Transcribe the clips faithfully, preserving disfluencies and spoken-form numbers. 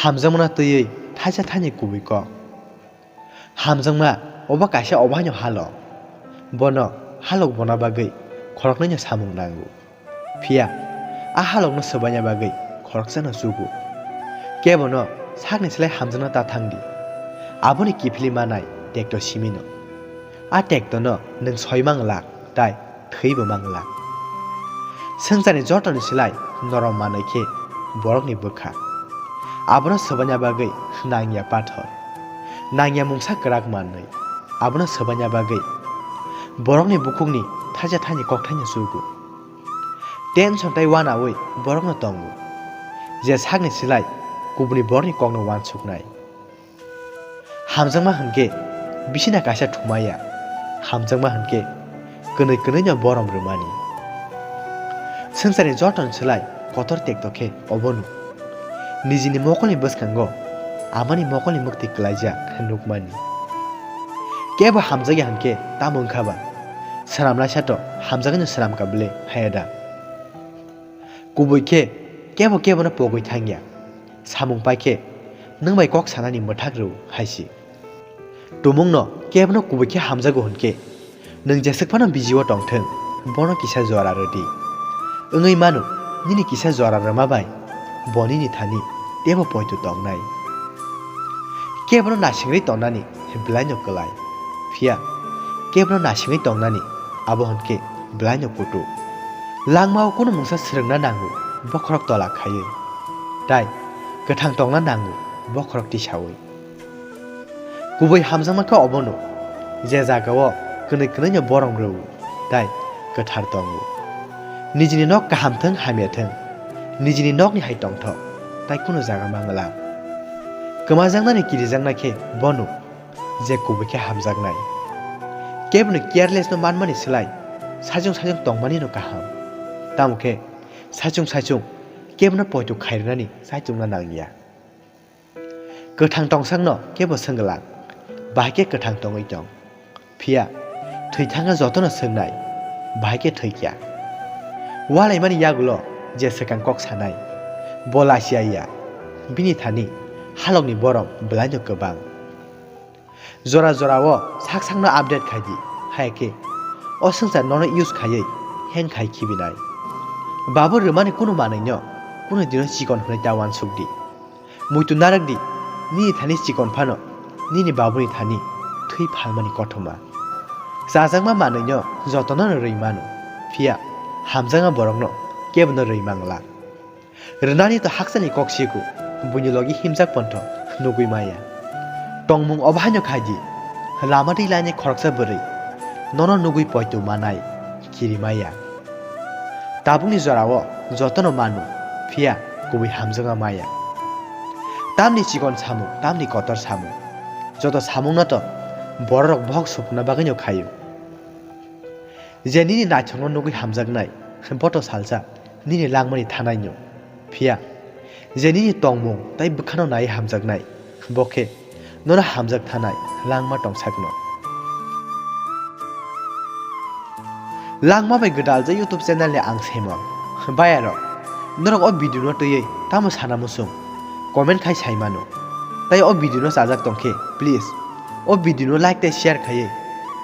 Hamjakmano twiwi thaisa thaini kubui kok. Hamjakma obo kaisa obaino halok. Bono halok bona bagwi khoroknwino samung nango. Phiya a halokno swbaina bagwi khoroksano chugo. Kebono sakni slai hamjakna ta thangdi. Aboni kiphilwi manai tekto simino. A tektono nwng soi mang lak, tai thwibo mang lak. Swngcharni jotoni slai norom manwi khe borokni bwkha. Abono swbaina bagwi nangya pathor. Nangya mungsa kwrak manwi. Abono swbaina bagwi borokni bukhukni thaisa thaini kokthaino chugo. Tension tai wanaui borokno tongo. Je sakni slai kubuni borokni kokno wansuknai. Hamjakma hwnkhe bisina kaisa thumaya. Hamjakma hwnkhe kwnwi kwnwino borom rwmani. Swngcharni jotoni slai kotor tekto khe obono. Nijini mokolni bwskango amani mokolni mwktwi kwlaijak nukmani. Kebo hamjakya hwnkhe tamo wngkha ba? Swnamlaisa to hamjakgwino swnamkha bwle haya da? Kubui khe kebo kebono pogwi thangya. Samung pai khe nwng bai kok sanani mwthak rw hai si. Tumungno kebono kubui khe hamjago hwn khe, nwng jeswk phano busy-o tong thung, bono kisa jora rw di. Wngwi mano, nini kisa jora rwma bai bo nini thani teibo poito tongnai. Kebono naisingwi tongnani belaino kwlai, phiya kebono naisingwi tongnani abo hwn khe belaino kutuk. Langmao kunu mungsa swrwngna nango bokhorok tola khaiwi, tai kwthang tongna nango bokhorok tisaui. Kubui hamjakma khe obono, je jagao kwnwi kwnwino borom rw-o, tai kwthar tongo. Nijini nok kaham thung hamya thung, nijini nokni hai tongthok, tai kunu jaga mangla. Kwmajaknani kirijaknai khe bono, je kubui khe hamjaknai. Keboni careless no manmani slai sajwng sajwng tongmani no kaham. Tamo khe sajwng sajwng kebono poito khairwnani chaichungna nangya. Kwthang tongsakno kebo swngwlang, bahai khe kwthang tongwi tong. Phiya thwi thangna jotono swngnai, bahai khe thwikya. Walaimani yagulo je swkang kok sanai, bo lachiya ya. Bini thani halokni borom belaino kwbang. Jora jorao sak sakno update khai di, haya khe o swngchar nono use khaiwi hang khai khibinai. Babu rwmani kunu manwino kunu dino chikon hwnwi ta uansuk di. Muitu narwk di, nini thani chikon phano nini babuni thani thwi phalmani kothoma. Chajakma manwino jotono rwi mano, phiya hamjakma borokno kebono rwi mangla. Rwnani to hakchani kok siku, buini logi himjak pontho nugwi maya. Tongmung obo haino khai di, lama twi lainai khoroksa bwrwi nono nugwi poito manai kiri maya. Tabukni jorao jotono mano, phiya kubui hamjakma maya. Tamni chikon samung, tamni kotor samung, joto samungno to bororok bohok supna bagwino khaio. Je nini naithokno nugwi hamjaknai, boto salsa nini langmani thanaino. Phiya je nini tongmung tai bwkhano naiwi hamjaknai, bo khe nono hamjak thanai langma tongsakno. Langma bai gwdal je YouTube channel ni ang Saimon. Bayarok, norok o video no twiwi tamo sana muchung? Comment khai sai mano. Tai o video no chajak tongkhe, please o video no like tei share khaiwi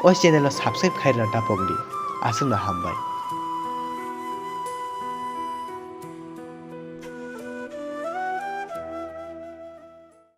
o channel no subscribe khai rwna tapok di. Aswkno hambai.